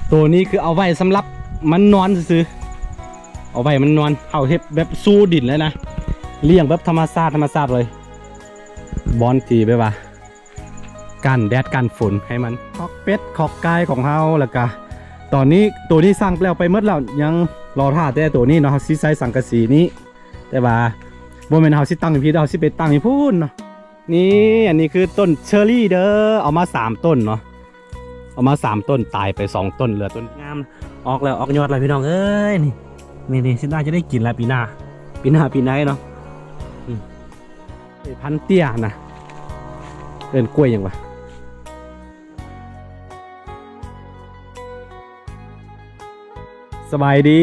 ໂຕນີ້ຄືເອົາໄວ້ສຳລັບມັນນອນຊື່ໆ ເອົາໄວ້ມັນນອນ. ເຮົາເຮັດແບບຊູດິນເລີຍນະ ລ້ຽງແບບທຳມະຊາດ ທຳມະຊາດເລີຍ ບ່ອນທີ່ແບບວ່າ ກັນແດດກັນຝົນໃຫ້ມັນ. ຄອກເປັດຄອກໄກ່ຂອງເຮົາ ແລ້ວກະຕອນນີ້ໂຕນີ້ສ້າງແລ້ວໄປໝົດແລ້ວ ຍັງລໍຖ້າແຕ່ໂຕນີ້ເນາະ ເຮົາຊິໃສ່ສັງກະສີນີ້ ແຕ່ວ່າບໍ່ແມ່ນເຮົາຊິຕັ້ງຢູ່ພີ້ ເຮົາຊິໄປຕັ້ງຢູ່ພຸ້ນເນາະ. ນີ້ ອັນນີ້ຄືຕົ້ນເຊີຣີເດີ ເອົາມາສາມຕົ້ນເນາະ ເອົາມາສາມຕົ້ນ ຕາຍໄປສອງຕົ້ນ ເຫຼືອຕົ້ນງາມ ອອກແລ້ວ ອອກຍອດແລ້ວພີ່ນ້ອງເອີຍ. ນີ້ ນີ້ ນີ້ ຊິໜ້າຈະໄດ້ກິນແລ້ວປີໜ້າ ປີໜ້າ ປີໃນເນາະ. ອືມ ເອີຍ ພັນເຕ້ຍນະ ເອີ້ນກ້ວຍຫຍັງວະ? ສະບາຍດີ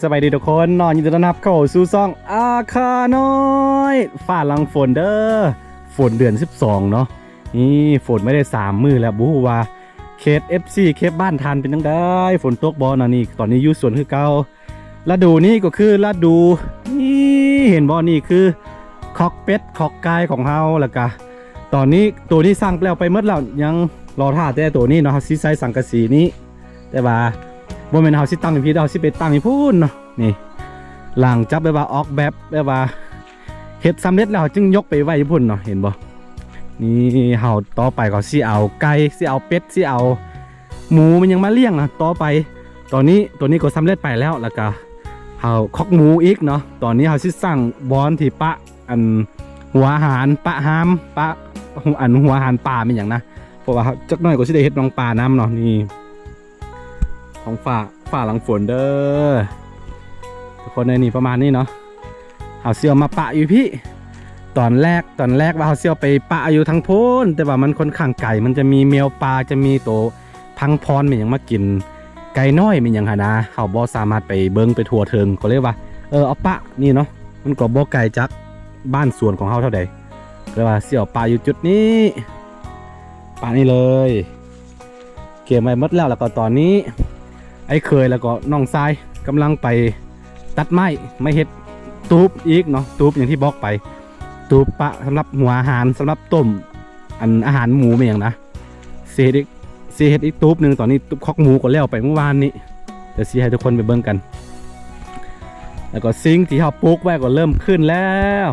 ສະບາຍດີທຸກຄົນເນາະ ຍິນດີຕ້ອນຮັບເຂົ້າສູ່ຊ່ອງອາຄານ້ອຍ ຟ້າຫຼັງຝົນເດີ. ຝົນເດືອນສິບສອງເນາະ ນີ້ຝົນມາໄດ້ສາມມື້ແລ້ວ ບໍ່ຮູ້ວ່າເຂດ ເອັຟຊີ ເຂດບ້ານທ່ານເປັນຈັ່ງໃດ ຝົນຕົກບໍ່ນະ? ນີ້ ຕອນນີ້ຢູ່ສວນຄືເກົ່າ. ລະດູນີ້ກໍຄືລະດູ ນີ້ເຫັນບໍ່ ນີ້ຄືຄອກເປັດຄອກໄກ່ຂອງເຮົາ. ແລ້ວກະຕອນນີ້ ໂຕນີ້ສ້າງແລ້ວໄປໝົດແລ້ວ ຍັງລໍຖ້າແຕ່ໂຕນີ້ເນາະ ເຮົາຊິໃສ່ສັງກະສີນີ້ ແຕ່ວ່າບໍ່ແມ່ນເຮົາຊິຕັ້ງຢູ່ພີ້ ເຮົາຊິໄປຕັ້ງຢູ່ພຸ້ນເນາະ. ນີ້ ຫຼັງຈາກແບບວ່າອອກແບບ ແບບວ່າເຮັດສຳເລັດແລ້ວ ເຮົາຈຶ່ງຍົກໄປໄວ້ຢູ່ພຸ້ນເນາະ ເຫັນບໍ່? ນີ້ເຮົາ ຕໍ່ໄປກໍຊິເອົາໄກ່ ຊິເອົາເປັດ ຊິເອົາ ໝູມັນຍັງມາລ້ຽງນະ ຕໍ່ໄປ. ຕອນນີ້ ໂຕນີ້ກໍສຳເລັດໄປແລ້ວ ແລ້ວກະເຮົາຄອກໝູອີກເນາະ. ຕອນນີ້ເຮົາຊິສ້າງບ່ອນທີ່ປະ ອັນ ຫົວອາຫານ ປະຮາມ ປະ ອັນ ຫົວອາຫານປາແມ່ນຫຍັງນະ ເພາະວ່າເຮົາ ຈັກໜ້ອຍກໍຊິໄດ້ເຮັດໜອງປານຳເນາະ. ນີ້ ທ້ອງຟ້າ ຟ້າຫຼັງຝົນເດີທຸກຄົນເອີຍ. ນີ້ປະມານນີ້ເນາະ ເຮົາຊິເອົາມາປະຢູ່ພີ້. ຕອນແລກ ຕອນແລກວ່າເຮົາຊິເອົາໄປປະຢູ່ທາງພຸ້ນ ແຕ່ວ່າມັນຄ່ອນຂ້າງໄກ ມັນຈະມີແມວປ່າ ຈະມີໂຕພັງພອນແມ່ນຫຍັງມາກິນໄກ່ນ້ອຍແມ່ນຫຍັງຫັ້ນນະ ເຮົາບໍ່ສາມາດໄປເບິ່ງໄປທົ່ວເຖິງ ກໍເລີຍວ່າ ເອີ ເອົາປະນີ້ເນາະ ມັນກໍບໍ່ໄກຈາກບ້ານສວນຂອງເຮົາເທົ່າໃດ ກໍເລີຍວ່າຊິເອົາປະຢູ່ຈຸດນີ້ ປະນີ້ເລີຍ. ກຽມໄວ້ໝົດແລ້ວ ແລ້ວກໍຕອນນີ້ ໄອ້ເຂີຍ ແລ້ວກໍນ້ອງຊາຍກຳລັງໄປຕັດໄມ້ ມາເຮັດຕູບອີກເນາະ ຕູບຢ່າງທີ່ບອກໄປ ຕູບປະສຳລັບຫົວອາຫານ ສຳລັບຕົ້ມ ອັນ ອາຫານໝູແມ່ນຫຍັງນະ ຊິເຮັດອີກ ຊິເຮັດອີກຕູບໜຶ່ງ. ຕອນນີ້ຕູບຄອກໝູກໍແລ້ວໄປມື້ວານນີ້ ດຽວຊິໃຫ້ທຸກຄົນໄປເບິ່ງກັນ. ແລ້ວກໍສິ່ງທີ່ເຮົາປູກໄວ້ກໍເລີ່ມຂຶ້ນແລ້ວ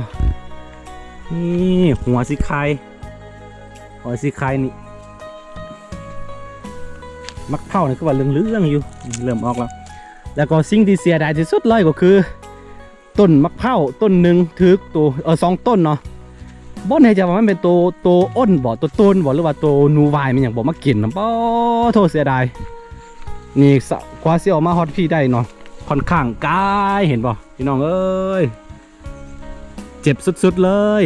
ນີ້ ຫົວສີໄຄ ຫົວສີໄຄນີ້ ໝາກເຜົ້ານີ້ຄືວ່າເຫຼືອງໆຢູ່ ເລີ່ມອອກແລ້ວ. ແລ້ວກໍສິ່ງທີ່ເສຍດາຍທີ່ສຸດເລີຍກໍຄື ຕົ້ນໝາກເຜົ້າຕົ້ນໜຶ່ງຖືກໂຕ ເອີ ສອງຕົ້ນເນາະ ບໍ່ແນ່ໃຈວ່າມັນເປັນໂຕ ໂຕອົນບໍ່ ໂຕໂຕນບໍ່ ຫຼືວ່າໂຕໜູວາຍແມ່ນຫຍັງບໍ່ມາກິນນະ. ປາໂທ້ ເສຍດາຍ. ນີ້ ກວ່າຊິອອກມາຮອດພີ້ໄດ້ເນາະ ຄ່ອນຂ້າງໄກ ເຫັນບໍ່ພີ່ນ້ອງເອີຍ ເຈັບສຸດໆເລີຍ.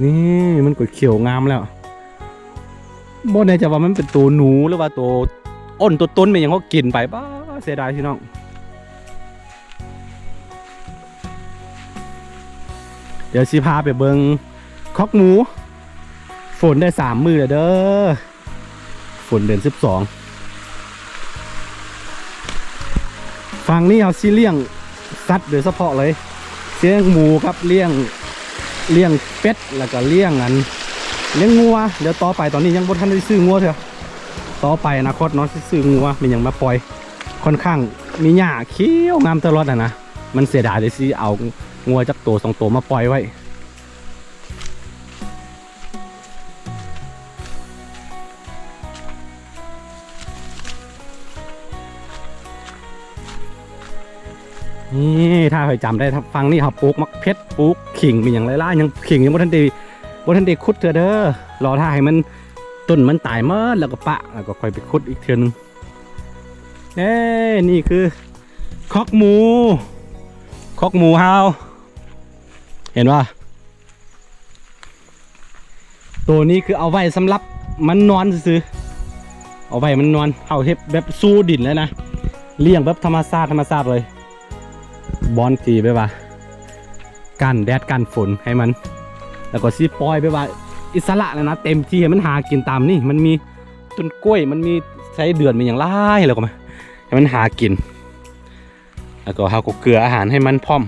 ນີ້ ມັນກໍຂຽວງາມແລ້ວ ບໍ່ແນ່ໃຈວ່າມັນເປັນໂຕໜູ ຫຼືວ່າໂຕອົນໂຕໂຕນແມ່ນຫຍັງເຮົາກິນໄປ. ປ້າ ເສຍດາຍພີ່ນ້ອງ. ດຽວຊິພາໄປເບິ່ງຄອກໝູ. ຝົນໄດ້ສາມມື້ແລ້ວເດີ ຝົນເດືອນສິບສອງ. ຝັ່ງນີ້ເຮົາຊິລ້ຽງສັດໂດຍສະເພາະເລີຍ ຊິລ້ຽງໝູກັບລ້ຽງ ລ້ຽງເປັດ ແລ້ວກໍລ້ຽງອັນ ລ້ຽງງົວ. ດຽວຕໍ່ໄປ ຕອນນີ້ຍັງບໍ່ທັນໄດ້ຊື້ງົວເທື່ອ ຕໍ່ໄປອະນາຄົດເນາະ ຊິຊື້ງົວແມ່ນຫຍັງມາປ່ອຍ. ຄ່ອນຂ້າງມີຫຍ້າຂຽວງາມຕະຫຼອດຫັ້ນນະ ມັນເສຍດາຍເລີຍ ຊິເອົາງົວຈັກໂຕສອງໂຕມາປ່ອຍໄວ້. ນີ້ ຖ້າໃຜຈຳໄດ້ ຝັ່ງນີ້ເຮົາປູກໝາກເຜັດ ປູກຂີງ ມີຫຍັງຫຼາຍໆ ຍັງ ຂີງຍັງບໍ່ທັນໄດ້ ບໍ່ທັນໄດ້ຂຸດເທື່ອເດີ ລໍຖ້າໃຫ້ມັນ ຕົ້ນມັນຕາຍໝົດ ແລ້ວກໍປະ ແລ້ວກໍຄ່ອຍໄປຂຸດອີກເທື່ອໜຶ່ງ. ເອີ ນີ້ຄືຄອກໝູ ຄອກໝູເຮົາ ເຫັນບໍ່? ໂຕນີ້ຄືເອົາໄວ້ສຳລັບມັນນອນຊື່ໆ ເອົາໄວ້ມັນນອນ. ເຮົາເຮັດແບບຊູດິນເລີຍນະ ລ້ຽງແບບທຳມະຊາດ ທຳມະຊາດເລີຍ ບ່ອນທີ່ແບບວ່າ ກັນແດດກັນຝົນໃຫ້ມັນ ແລ້ວກໍຊິປ່ອຍແບບວ່າອິດສະຫຼະເລີຍນະ ເຕັມທີ່ ໃຫ້ມັນຫາກິນຕາມນີ້. ມັນມີຕົ້ນກ້ວຍ ມັນມີໄສ້ເດືອນ ມີຫຍັງຫຼາຍ ແລ້ວກໍມາໃຫ້ມັນຫາກິນ ແລ້ວກໍເຮົາກໍເກືອອາຫານໃຫ້ມັນພ້ອມ.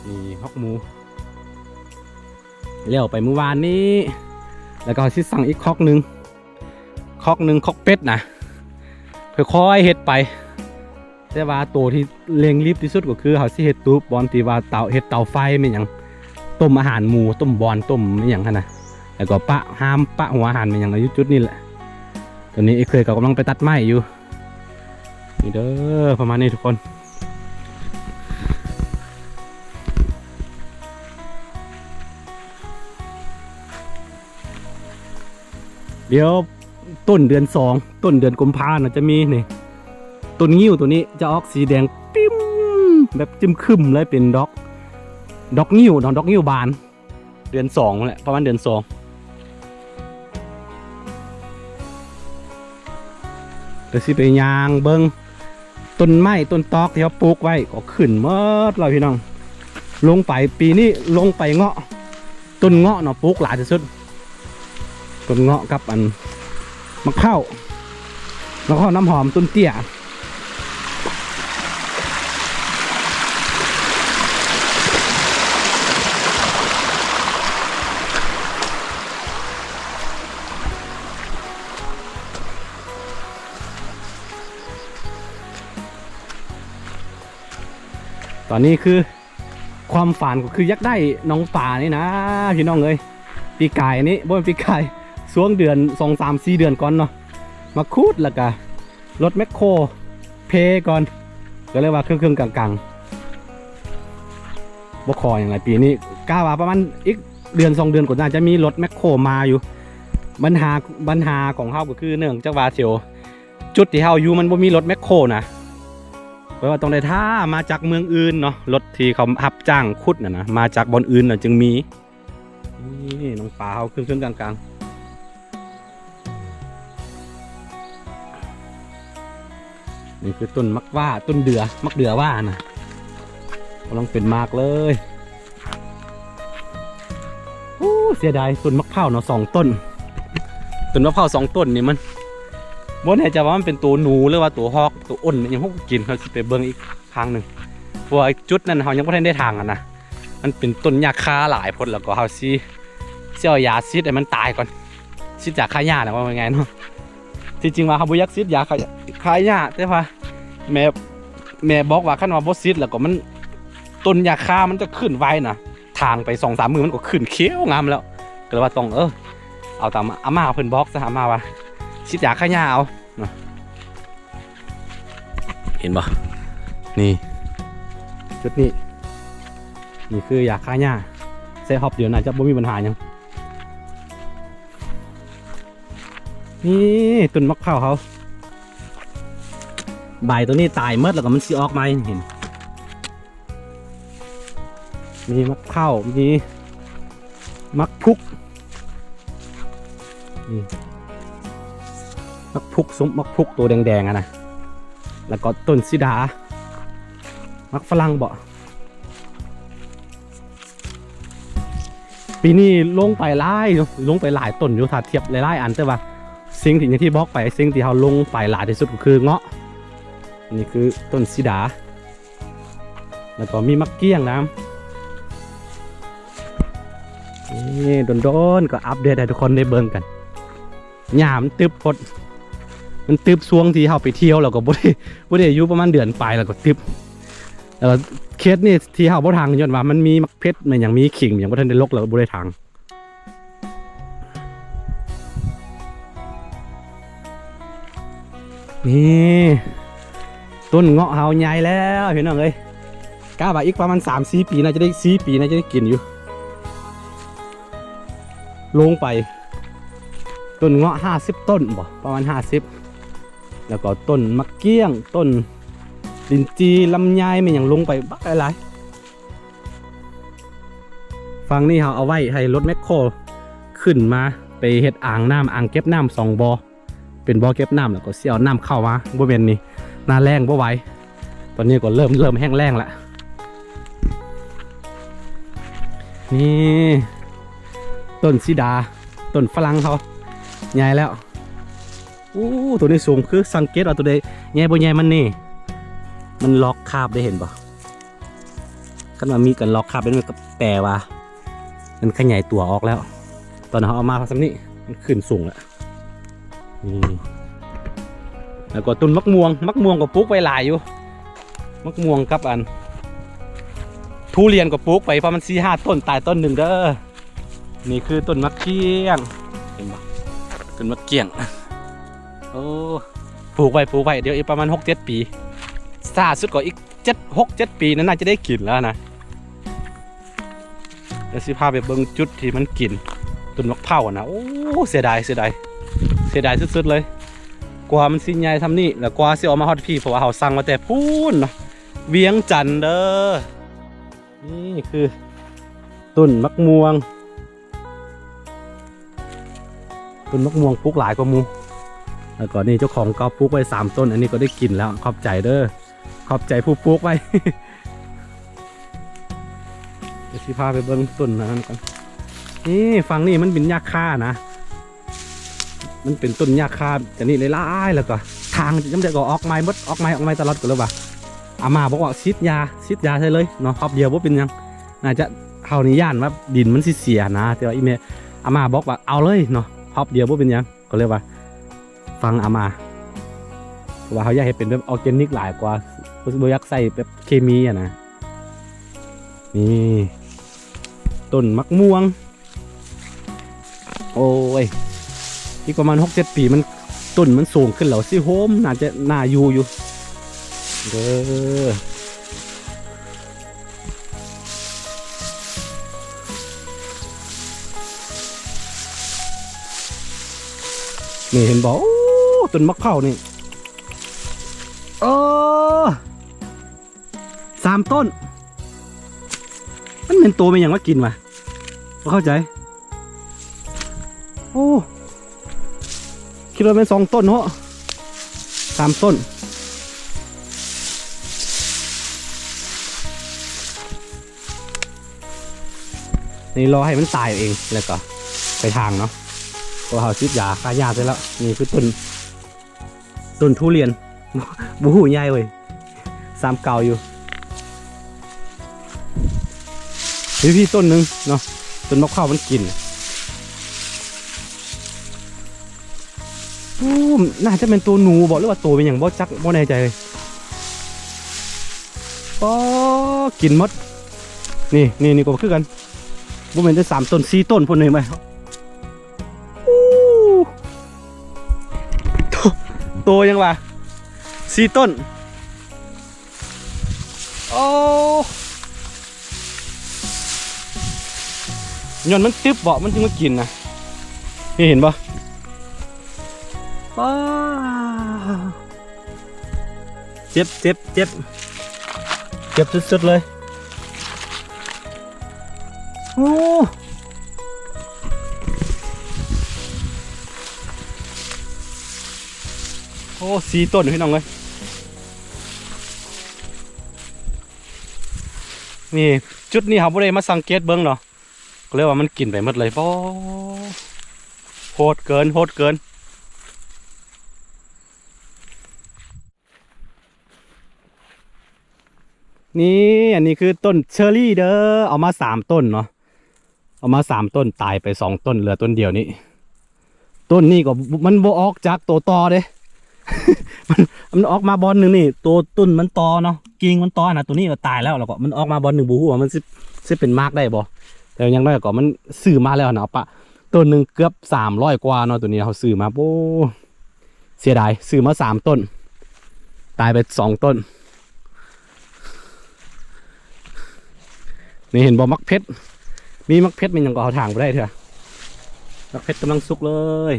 ນີ້ຄອກໝູ ແລ້ວໄປມື້ວານນີ້ ແລ້ວກໍເຮົາຊິສັ່ງອີກຄອກໜຶ່ງ ຄອກໜຶ່ງຄອກເປັດນະ ຄ່ອຍໆເຮັດໄປ. ແຕ່ວ່າໂຕທີ່ເລັ່ງລີບທີ່ສຸດກໍຄືເຮົາຊິເຮັດຕູບ ບ່ອນທີ່ວ່າເຕົາ ເຮັດເຕົາໄຟແມ່ນຫຍັງ ຕົ້ມອາຫານໝູ ຕົ້ມບ່ອນ ຕົ້ມອີ່ຫຍັງຫັ້ນນະ ແລ້ວກໍປະຫາມ ປະຫົວອາຫານແມ່ນຫຍັງຢູ່ຈຸດນີ້ແຫຼະ. ຕອນນີ້ອ້າຍເຂີຍກໍກຳລັງໄປຕັດໄມ້ຢູ່ ນີ້ເດີ ປະມານນີ້ທຸກຄົນ. ດຽວຕົ້ນເດືອນສອງ ຕົ້ນເດືອນກຸມພານະ ຈະມີນີ້ ຕົ້ນງິ້ວໂຕນີ້ຈະອອກສີແດງປິ້ມ ແບບຈຶ້ມຄຶ້ມເລີຍ ເປັນດອກ ດອກງິ້ວເນາະ ດອກງິ້ວບານ. ເດືອນສອງແຫຼະ ປະມານເດືອນສອງ ກໍຊິໄປຍ່າງເບິ່ງ ຕົ້ນໄມ້ຕົ້ນຕອກທີ່ເຮົາປູກໄວ້ກໍຂຶ້ນໝົດແລ້ວພີ່ນ້ອງ. ລົງໄປ ປີນີ້ລົງໄປເງາະ ຕົ້ນເງາະເນາະ ປູກຫຼາຍທີ່ສຸດ ຕົ້ນເງາະກັບອັນໝາກພ້າວ ໝາກພ້າວນ້ຳຫອມ ຕົ້ນເຕ້ຍ. ຕອນນີ້ຄືຄວາມຝັນກໍຄືຢາກໄດ້ໜອງປານີ້ນະພີ່ນ້ອງເອີຍ. ປີກາຍນີ້ ບໍ່ແມ່ນປີກາຍ ຊ່ວງເດືອນ ສອງ ສາມ ສີ່ ເດືອນກ່ອນເນາະ ມາຂຸດ ແລ້ວກະລົດແມັກໂຄເພກ່ອນ ກໍເລີຍວ່າເຄິ່ງໆກາງໆ ບໍ່ຂໍຫຍັງຫຼາຍ. ປີນີ້ກະວ່າປະມານອີກເດືອນສອງເດືອນກໍໜ້າຈະມີລົດແມັກໂຄມາຢູ່. ບັນຫາ ບັນຫາຂອງເຮົາກໍຄືເນື່ອງຈາກວ່າແຖວ ຈຸດທີ່ເຮົາຢູ່ມັນບໍ່ມີລົດແມັກໂຄນະ ແປວ່າຕ້ອງໄດ້ຖ້າມາຈາກເມືອງອື່ນເນາະ ລົດທີ່ເຂົາຮັບຈ້າງຂຸດນະນະ ມາຈາກບ່ອນອື່ນນະຈຶ່ງມີ. ນີ້ໜອງປາເຮົາເຄິ່ງໆກາງໆ. ນີ້ຄືຕົ້ນໝາກຫວ້າ ຕົ້ນເດືອ ໝາກເດືອຫວ້ານະ ກຳລັງເປັນໝາກເລີຍ. ໂອ້ ເສຍດາຍຕົ້ນໝາກພ້າວເນາະ ສອງຕົ້ນ. ຕົ້ນໝາກພ້າວສອງຕົ້ນນີ້ມັນ ບໍ່ແນ່ໃຈວ່າມັນເປັນໂຕໜູ ຫຼືວ່າໂຕຮອກ ໂຕອົນ ອີ່ຫຍັງ ເຮົາກໍກິນ ເຮົາຊິໄປເບິ່ງອີກຄັ້ງໜຶ່ງ ເພາະວ່າຈຸດນັ້ນເຮົາຍັງບໍ່ທັນໄດ້ຖາງຫັ້ນນະ ມັນເປັນຕົ້ນຫຍ້າຄາຫຼາຍໂພດ ແລ້ວກໍເຮົາຊິ ຊິເອົາຢາສີດໃຫ້ມັນຕາຍກ່ອນ ສີດຢາຂ້າຫຍ້ານະ ເວົ້າງ່າຍໆເນາະ. ທີ່ຈິງວ່າເຮົາບໍ່ຢາກສີດຢາຂ້າ ຂ້າຫຍ້າ ແຕ່ວ່າແມ່ ແມ່ບອກວ່າຄັນວ່າບໍ່ສີດແລ້ວກໍມັນ ຕົ້ນຫຍ້າຄາມັນຈະຂຶ້ນໄວນະ ຖາງໄປສອງສາມມື້ມັນກໍຂຶ້ນຂຽວງາມແລ້ວ ກໍເລີຍວ່າຕ້ອງ ເອີ ເອົາຕາມອາມ່າເພິ່ນບອກຊະ ອາມ່າວ່າສີດຢາຂ້າຫຍ້າເອົານະ. ເຫັນບໍ່ ນີ້ ຈຸດນີ້ ນີ້ຄືຢາຂ້າຫຍ້າ ໃສ່ຮອບດຽວໜ້າຈະບໍ່ມີບັນຫາຫຍັງ. ນີ້ຕົ້ນໝາກພ້າວເຮົາ ໃບໂຕນີ້ຕາຍໝົດ ແລ້ວກໍມັນຊິອອກໃໝ່ ເຫັນ ມີໝາກພ້າວ ມີໝາກພຸກ ນີ້ ໝາກພຸກ ສົມ ໝາກພຸກໂຕແດງໆຫັ້ນນະ ແລ້ວກໍຕົ້ນສີດາ ໝາກຝຣັ່ງບໍ. ປີນີ້ລົງໄປຫຼາຍຢູ່ ລົງໄປຫຼາຍຕົ້ນຢູ່ ຖ້າທຽບຫຼາຍໆອັນ ແຕ່ວ່າສິ່ງທີ່ ຢ່າງທີ່ບອກໄປ ສິ່ງທີ່ເຮົາລົງໄປຫຼາຍທີ່ສຸດກໍຄືເງາະ ນີ້ຄືຕົ້ນສີດາ ແລ້ວກໍມີໝາກກ້ຽງນຳ. ນີ້ ດົນໆກໍອັບເດດໃຫ້ທຸກຄົນໄດ້ເບິ່ງກັນ. ຫຍ້າມັນຕຶບໂພດ ມັນຕຶບຊ່ວງທີ່ເຮົາໄປທ່ຽວ ແລ້ວກໍບໍ່ໄດ້ ບໍ່ໄດ້ຢູ່ປະມານເດືອນປາຍ ແລ້ວກໍຕຶບ. ແລ້ວເຂດນີ້ທີ່ເຮົາບໍ່ຖາງ ຍ້ອນວ່າມັນມີໝາກເຜັດ ແມ່ນຫຍັງ ມີຂີງ ຫຍັງບໍ່ທັນໄດ້ລົກ ແລ້ວກໍບໍ່ໄດ້ຖາງ. ນີ້ ຕົ້ນເງາະເຮົາໃຫຍ່ແລ້ວພີ່ນ້ອງເອີຍ ກະວ່າອີກປະມານສາມສີ່ປີ ໜ້າຈະໄດ້ ສີ່ປີ ໜ້າຈະໄດ້ກິນຢູ່. ລົງໄປ ຕົ້ນເງາະຫ້າສິບຕົ້ນບໍ ປະມານຫ້າສິບ ແລ້ວກໍຕົ້ນໝາກກ້ຽງ ຕົ້ນລິນຈີ່ ລຳໄຍ ແມ່ນຫຍັງ ລົງໄປບັກຫຼາຍໆ. ຝັ່ງນີ້ເຮົາເອົາໄວ້ໃຫ້ລົດແມັກໂຄຂຶ້ນມາ ໄປເຮັດອ່າງນ້ຳ ອ່າງເກັບນ້ຳສອງບໍ່ ເປັນບໍ່ເກັບນ້ຳ ແລ້ວກໍຊິເອົານ້ຳເຂົ້າມາ ບໍ່ແມ່ນນີ້ ໜ້າແລ້ງບໍ່ໄຫວ. ຕອນນີ້ກໍເລີ່ມ ເລີ່ມແຫ້ງແລ້ງລະ. ນີ້ຕົ້ນສີດາ ຕົ້ນຝຣັ່ງເຮົາໃຫຍ່ແລ້ວ. ໂອ້ ໂຕນີ້ສູງ ຄືສັງເກດວ່າໂຕໃດໃຫຍ່ບໍ່ໃຫຍ່ ມັນນີ້ ມັນລອກຄາບໄດ້ ເຫັນບໍ່? ຄັນວ່າມີການລອກຄາບເປັນ ມັນກໍແປວ່າມັນຂະຫຍາຍຕົວອອກແລ້ວ. ຕອນເຮົາເອົາມາສ່ຳນີ້ ມັນຂຶ້ນສູງແລ້ວ. ນີ້ ແລ້ວກໍຕົ້ນໝາກມ່ວງ ໝາກມ່ວງກໍປູກໄວ້ຫຼາຍຢູ່ ໝາກມ່ວງກັບອັນ ທຸລຽນກໍປູກໄປປະມານສີ່ຫ້າຕົ້ນ ຕາຍຕົ້ນໜຶ່ງເດີ. ນີ້ຄືຕົ້ນໝາກກ້ຽງ ເຫັນບໍ່? ຕົ້ນໝາກກ້ຽງ ໂອ້ ປູກໄວ້ ປູກໄວ້ ດຽວອີກປະມານຫົກເຈັດປີ ຊ້າສຸດກໍອີກເຈັດ ຫົກເຈັດປີນັ້ນ ໜ້າຈະໄດ້ກິນແລ້ວນະ. ແລ້ວຊິພາໄປເບິ່ງຈຸດທີ່ມັນກິນຕົ້ນໝາກເພົ້ານະ. ໂອ້ ເສຍດາຍ ເສຍດາຍ ເສຍດາຍສຸດໆເລີຍ ກວ່າມັນຊິໃຫຍ່ຊ່ຳນີ້ ແລ້ວກວ່າຊິອອກມາຮອດພີ້ ເພາະວ່າເຮົາສັ່ງມາແຕ່ພຸ້ນເນາະ ວຽງຈັນເດີ. ນີ້ຄືຕົ້ນໝາກມ່ວງ ຕົ້ນໝາກມ່ວງປູກຫຼາຍກວ່າໝູ່ ແລ້ວກໍນີ້ເຈົ້າຂອງເກົ່າປູກໄວ້ສາມຕົ້ນ ອັນນີ້ກໍໄດ້ກິນແລ້ວ ຂອບໃຈເດີ ຂອບໃຈຜູ້ປູກໄວ້. ດຽວຊິພາໄປເບິ່ງຕົ້ນອັນນັ້ນກ່ອນ. ນີ້ຝັ່ງນີ້ມັນເປັນຫຍ້າຄ່ານະ ມັນເປັນຕົ້ນຫຍ້າຄ່າ ຈະນີ້ຫຼາຍໆ ແລ້ວກໍທາງຍາມໃດກໍອອກໃໝ່ໝົດ ອອກໃໝ່ ອອກໃໝ່ຕະຫຼອດ ກໍເລີຍວ່າ ອາມ່າບອກວ່າສີດຢາ ສີດຢາໃສ່ເລີຍເນາະ ຮອບດຽວບໍ່ເປັນຫຍັງ. ໜ້າຈະ ເຮົານີ້ຢ້ານວ່າດິນມັນຊິເສຍນະ ແຕ່ວ່າອີ່ແມ່ ອາມ່າບອກວ່າເອົາເລີຍເນາະ ຮອບດຽວບໍ່ເປັນຫຍັງ ກໍເລີຍວ່າ ຟັງອາມ່າ ເພາະວ່າເຮົາຢາກໃຫ້ເປັນແບບອໍແກນິກຫຼາຍກວ່າ ບໍ່ຢາກໃສ່ແບບເຄມີຫັ້ນນະ. ນີ້ ຕົ້ນໝາກມ່ວງ ໂອ້ຍ ອີກປະມານຫົກເຈັດປີ ມັນ ຕົ້ນມັນສູງຂຶ້ນແລ້ວ ຊິໂຮມ ໜ້າຈະໜ້າຢູ່ຢູ່ເດີ. ນີ້ເຫັນບໍ່? ໂອ້ ຕົ້ນໝາກເພົ້ານີ້ ເອີ ສາມຕົ້ນ ມັນແມ່ນໂຕແມ່ນຫຍັງມາກິນວະ? ບໍ່ເຂົ້າໃຈ. ໂອ້ ຄິດວ່າແມ່ນສອງຕົ້ນເນາະ ສາມຕົ້ນ. ນີ້ລໍໃຫ້ມັນຕາຍເອງ ແລ້ວກໍໄປຖາງເນາະ ເພາະເຮົາສີດຢາຂ້າຫຍ້າໃສ່ແລ້ວ. ນີ້ຄືຕົ້ນ ຕົ້ນທຸລຽນ ບໍ່ຮູ້ໃຫຍ່ເວີຍ ຊ້ຳເກົ່າຢູ່. ມີພີ້ຕົ້ນໜຶ່ງເນາະ ຕົ້ນໝາກເພົ້າມັນກິນ. ໂອ້ ໜ້າຈະແມ່ນໂຕໜູບໍ ຫຼືວ່າໂຕແມ່ນຫຍັງບໍ່ຈັກ ບໍ່ແນ່ໃຈເລີຍ. ອໍ ກິນໝົດ. ນີ້ ນີ້ ນີ້ກໍຄືກັນ ບໍ່ແມ່ນແຕ່ສາມຕົ້ນ ສີ່ຕົ້ນພຸ້ນ ເຫັນໄໝ? ໂອ້ ໂຕ ໂຕຫຍັງວະ ສີ່ຕົ້ນ. ໂອ້ ຍ້ອນມັນຕຶບເບາະ ມັນຈຶ່ງມາກິນນະ. ນີ້ເຫັນບໍ່? ປ້າ ເຈັບ ເຈັບ ເຈັບ ເຈັບສຸດໆເລີຍ. ໂອ້ ໂອ້ ສີ່ຕົ້ນພີ່ນ້ອງເອີຍ. ນີ້ ຈຸດນີ້ເຮົາບໍ່ໄດ້ມາສັງເກດເບິ່ງເນາະ ກໍເລີຍວ່າມັນກິນໄປໝົດເລີຍ. ໂອ້ ໂຫດເກີນ ໂຫດເກີນ. ນີ້ ອັນນີ້ຄືຕົ້ນເຊີຣີເດີ ເອົາມາສາມຕົ້ນເນາະ ເອົາມາສາມຕົ້ນ ຕາຍໄປສອງຕົ້ນ ເຫຼືອຕົ້ນດຽວນີ້. ຕົ້ນນີ້ກໍມັນບໍ່ອອກຈາກໂຕຕໍເດ້ ມັນ ມັນອອກມາບ່ອນໜຶ່ງນີ້ ໂຕຕົ້ນມັນຕໍເນາະ ກິ່ງມັນຕໍນະ ໂຕນີ້ກໍຕາຍແລ້ວ ແລ້ວກໍມັນອອກມາບ່ອນໜຶ່ງ ບໍ່ຮູ້ວ່າມັນຊິ ຊິເປັນໝາກໄດ້ບໍ່ ແຕ່ຢ່າງໜ້ອຍກໍມັນຊື້ມາແລ້ວນະ ເອົາປະ ຕົ້ນໜຶ່ງເກືອບສາມຮ້ອຍກວ່າເນາະ ໂຕນີ້ເຮົາຊື້ມາ ໂອ້ ເສຍດາຍ ຊື້ມາສາມຕົ້ນ ຕາຍໄປສອງຕົ້ນ. ນີ້ເຫັນບໍ່ ໝາກເຜັດ ມີໝາກເຜັດມີຫຍັງກໍເອົາຖາງບໍ່ໄດ້ເທື່ອ ໝາກເຜັດກຳລັງສຸກເລີຍ.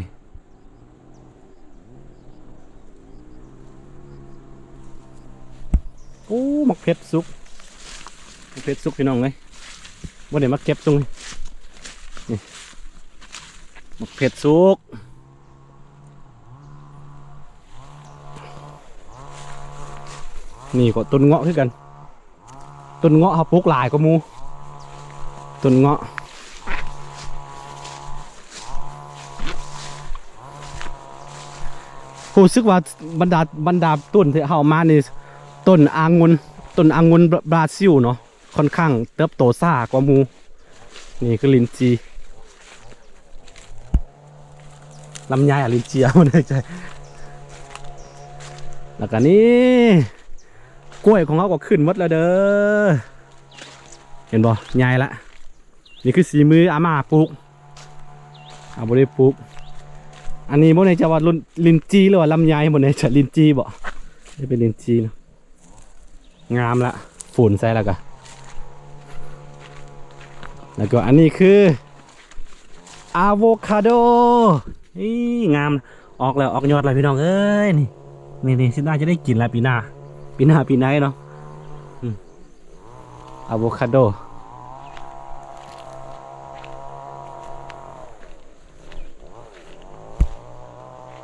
ໂອ້ ໝາກເຜັດສຸກ ໝາກເຜັດສຸກພີ່ນ້ອງເອີຍ ບໍ່ໄດ້ມາເກັບຊຸ່ງນີ້ ໝາກເຜັດສຸກ. ນີ້ກໍຕົ້ນເງາະຄືກັນ ຕົ້ນເງາະເຮົາປູກຫຼາຍກວ່າໝູ່ ຕົ້ນເງາະ ຮູ້ສຶກວ່າບັນດາ ບັນດາຕົ້ນທີ່ເຮົາເອົາມານີ້ ຕົ້ນອາງຸ່ນ ຕົ້ນອາງຸ່ນບຣາຊິລເນາະ ຂ້ອນຂ້າງເຕີບໂຕຊ້າກວ່າໝູ່. ນີ້ຄືລິນຈີ່ ລຳໄຍ ອາ ລິນຈີ ບໍ່ແນ່ໃຈ. ແລ້ວກໍນີ້ ກ້ວຍຂອງເຮົາກໍຂຶ້ນໝົດແລ້ວເດີ ເຫັນບໍ່? ໃຫຍ່ລະ. ນີ້ຄືສີມືອາມ່າປູກ ອາ ບໍ່ໄດ້ປູກ. ອັນນີ້ບໍ່ແນ່ໃຈວ່າ ລິນຈີ ຫຼືວ່າລຳໄຍ ບໍ່ແນ່ໃຈ. ລິນຈີບໍ່? ນີ້ເປັນລິນຈີເນາະ. ງາມລະ ຝົນໃສ່ແລ້ວກະ ແລ້ວກໍອັນນີ້ຄືອາໂວຄາໂດ. ນີ້ງາມ ອອກແລ້ວ ອອກຍອດແລ້ວພີ່ນ້ອງເອີຍ. ນີ້ ນີ້ ນີ້ ຊິໜ້າຈະໄດ້ກິນລະປີໜ້າ ປີໜ້າ ປີໃນເນາະ. ອາໂວຄາໂດ.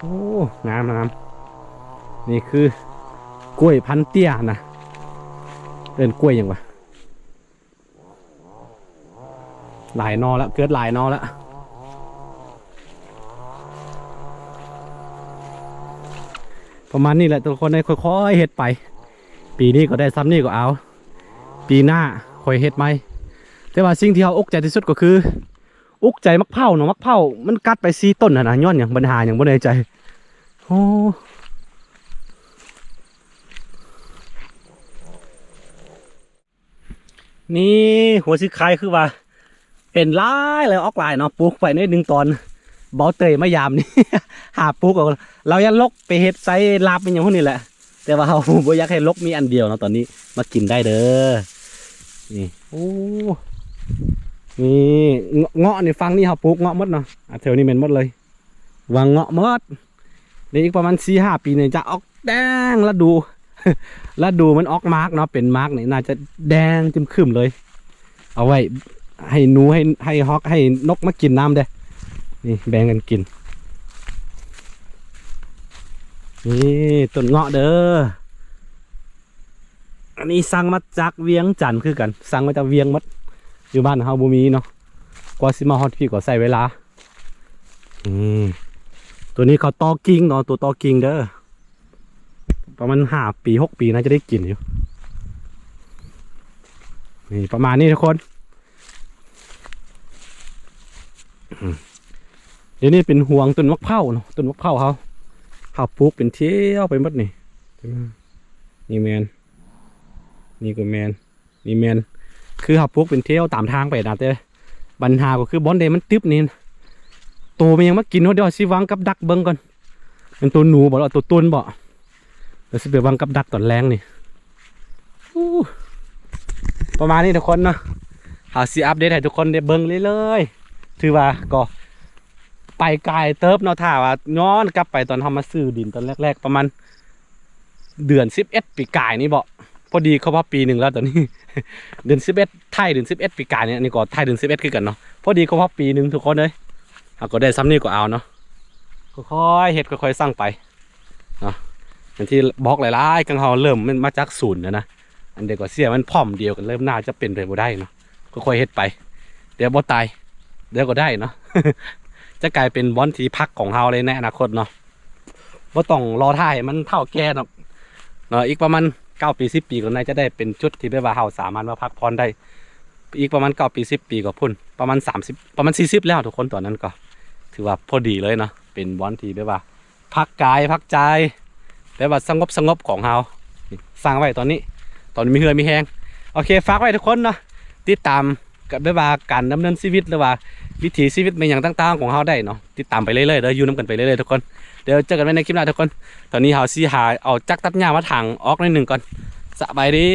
ໂອ້ ງາມ ງາມ. ນີ້ຄືກ້ວຍພັນເຕ້ຍນະ ເອີ້ນກ້ວຍຫຍັງວະ? ຫຼາຍໜໍ່ລະ ເກີດຫຼາຍໜໍ່ລະ. ປະມານນີ້ແຫຼະທຸກຄົນເອີຍ ຄ່ອຍໆເຮັດໄປ. ປີນີ້ກໍໄດ້ຊ່ຳນີ້ກໍເອົາ ປີໜ້າຄ່ອຍເຮັດໃໝ່. ແຕ່ວ່າສິ່ງທີ່ເຮົາອົກໃຈທີ່ສຸດກໍຄື ອຸກໃຈໝາກເຜົາເນາະ ໝາກເຜົາມັນກັດໄປສີ່ຕົ້ນຫັ້ນນະ ຍ້ອນຫຍັງ ບັນຫາຫຍັງບໍ່ແນ່ໃຈ. ໂອ້ ນີ້ຫົວສີຄາຍຄືວ່າເປັນຫຼາຍ ແລ້ວອອກຫຼາຍເນາະ. ປູກໄປໜ້ອຍໜຶ່ງຕອນ ເບົາເຕີຍມາຢາມນີ້ ຫາປູກເອົາ ລາວຢ້ານລົກໄປເຮັດໃສ່ລາບອີ່ຫຍັງພວກນີ້ແຫຼະ. ແຕ່ວ່າເຮົາບໍ່ຢາກໃຫ້ລົກ ມີອັນດຽວເນາະ. ຕອນນີ້ມາກິນໄດ້ເດີ. ນີ້ ໂອ້ ນີ້ ເງາະ ເງາະນີ້ ຝັ່ງນີ້ເຮົາປູກເງາະໝົດເນາະ. ອາ ແຖວນີ້ແມ່ນໝົດເລີຍ ຫວ່າງເງາະໝົດ. ແລ້ວອີກປະມານສີ່ຫ້າປີນີ້ຈະອອກແດງ ລະດູ ລະດູມັນອອກໝາກເນາະ ເປັນໝາກນີ້ໜ້າຈະແດງຈຶ້ມຂຶ້ມເລີຍ. ເອົາໄວ້ໃຫ້ໜູ ໃຫ້ ໃຫ້ຮອກ ໃຫ້ນົກມາກິນນຳເດ້. ນີ້ແບ່ງກັນກິນ. ນີ້ຕົ້ນເງາະເດີ. ອັນນີ້ສັ່ງມາຈາກວຽງຈັນຄືກັນ ສັ່ງມາຈາກວຽງໝົດ. ຢູ່ບ້ານເຮົາບໍ່ມີເນາະ ກວ່າຊິມາຮອດພີ້ກໍໃຊ້ເວລາ. ອືມ ຕົວນີ້ເຂົາຕໍ່ກິ່ງເນາະ ຕົວຕໍ່ກິ່ງເດີ. ປະມານຫ້າປີຫົກປີໜ້າຈະໄດ້ກິນຢູ່. ນີ້ປະມານນີ້ທຸກຄົນ. ອືມ ດຽວນີ້ເປັນຫວງຕົ້ນໝາກເຜົາເນາະ ຕົ້ນໝາກເຜົາເຮົາ ເຮົາປູກເປັນແຖວໄປໝົດນີ້. ນີ້ແມ່ນ ນີ້ກໍແມ່ນ ນີ້ແມ່ນ ຄືເຮົາປູກເປັນແຖວຕາມທາງໄປນະ ແຕ່ບັນຫາກໍຄືບ່ອນໃດມັນຕຶບນີ້ ໂຕມັນຍັງມາກິນ. ເຮົາດຽວຊິວາງກັບດັກເບິ່ງກ່ອນ ແມ່ນໂຕໜູບໍ່ ຫຼືໂຕຕຸ່ນບໍ່? ດຽວຊິໄປວາງກັບດັກຕອນແລງນີ້. ປະມານນີ້ທຸກຄົນເນາະ ເຮົາຊິອັບເດດໃຫ້ທຸກຄົນໄດ້ເບິ່ງເລື້ອຍໆ. ຖືວ່າກໍໄປໄກເຕີບເນາະ ຖ້າວ່າຍ້ອນກັບໄປຕອນເຮົາມາຊື້ດິນຕອນແລກໆ ປະມານເດືອນສິບເອັດປີກາຍນີ້ເບາະ ພໍດີຄົບຮອບປີໜຶ່ງແລ້ວຕອນນີ້. ເດືອນສິບເອັດ ທ້າຍເດືອນສິບເອັດປີກາຍນີ້ ອັນນີ້ກໍທ້າຍເດືອນສິບເອັດຄືກັນເນາະ ພໍດີຄົບຮອບປີໜຶ່ງທຸກຄົນເອີຍ. ເຮົາກໍໄດ້ຊ່ຳນີ້ກໍເອົາເນາະ ຄ່ອຍໆເຮັດ ຄ່ອຍໆສ້າງໄປ. ເນາະ ຢ່າງທີ່ບອກຫຼາຍໆ ຄັນເຮົາເລີ່ມມັນມາຈາກສູນນະ ອັນໃດກໍເສຍ ມັນພ້ອມດຽວກັນເລີ່ມໜ້າຈະເປັນໄປບໍ່ໄດ້ເນາະ ຄ່ອຍໆເຮັດໄປ ດຽວບໍ່ຕາຍ ດຽວກໍໄດ້ເນາະ. ຈະກາຍເປັນບ່ອນທີ່ພັກຂອງເຮົາເລີຍໃນອະນາຄົດເນາະ ບໍ່ຕ້ອງລໍຖ້າໃຫ້ມັນເຖົ້າແກ່ດອກເນາະ. ອີກປະມານເກົ້າປີສິບປີກໍໜ້າຈະໄດ້ເປັນຈຸດທີ່ແບບວ່າເຮົາສາມາດມາພັກຜ່ອນໄດ້. ອີກປະມານເກົ້າປີສິບປີກໍພຸ້ນ ປະມານສາມສິບ ປະມານສີ່ສິບແລ້ວທຸກຄົນ ຕອນນັ້ນກໍຖືວ່າພໍດີເລີຍເນາະ ເປັນບ່ອນທີ່ແບບວ່າ ພັກກາຍພັກໃຈ ແບບວ່າສະຫງົບໆຂອງເຮົາ ສ້າງໄວ້ຕອນນີ້ ຕອນມີເຫື່ອມີແຮງ. ໂອເຄ ຝາກໄວ້ທຸກຄົນເນາະ ຕິດຕາມກັບແບບວ່າການດຳເນີນຊີວິດ ຫຼືວ່າວິຖີຊີວິດແມ່ນຫຍັງຕ່າງໆຂອງເຮົາໄດ້ເນາະ ຕິດຕາມໄປເລື້ອຍໆເດີ ຢູ່ນຳກັນໄປເລື້ອຍໆທຸກຄົນ. ດຽວເຈີກັນໃໝ່ໃນຄລິບໜ້າທຸກຄົນ. ຕອນນີ້ເຮົາຊິຫາເອົາຈັກຕັດຫຍ້າມາຖາງອອກໜ້ອຍໜຶ່ງກ່ອນ. ສະບາຍດີ.